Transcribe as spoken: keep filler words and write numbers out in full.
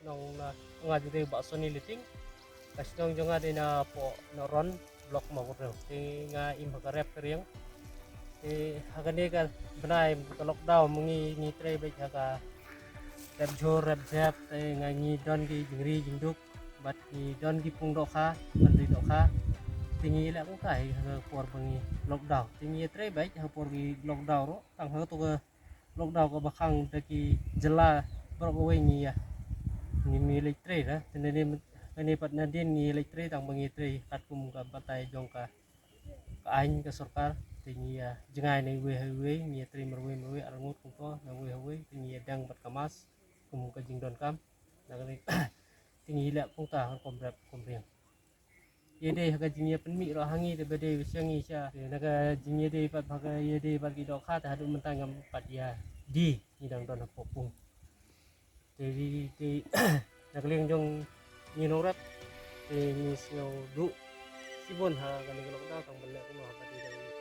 Nong na nga dei Bah Soni Liting. Ka shnong jong nga dei na poh Nohron, block Mawkyrwat. Te nga im ha ka rep ka riang. Te ha kane ka bnai ka lockdown ma ngi ngi trei beit ha ka rep jhur rep jep, te nga ngi don ki jingri jingduk bad ngi don ki pung dohkha, ban ri dohkha. Te ngi leh kumta ha ka por ba ngi lockdown. Te ngi trei beit ha por ki lockdown ruh, tang ha to ka lockdown kaba khang da ki jylla baroh kawei ngi ïa, ngi, ngi leit trei da. Te nane, nane pat nadien ngi leit trei tang ba ngi trei katkum ka batai jong ka, ka aiñ ka sorkar. Te ngi ïa jngai na iwei ha iwei, ngi ïa trei marwei marwei, arngut kumto na iwei ha iwei, te ngi ïa dang bad ka mask kum ka jingdonkam. Na kane te ngi leh kumta ha rukom rep rukom riang. Ïa dei ha ka jingïapynmih ruh ha ngi te ba dei ba sha ngi sha. Te na ka jingïadei pat ha ka ïadei bad ki dohkha te haduh mynta ngam pat ïa die, ngi dang don hapoh pung. Te dei te na ka liang jong ngi nongrep te ngi sngew duh shibun ha kane ka lockdown tang ban leh kumno ha ka dei dang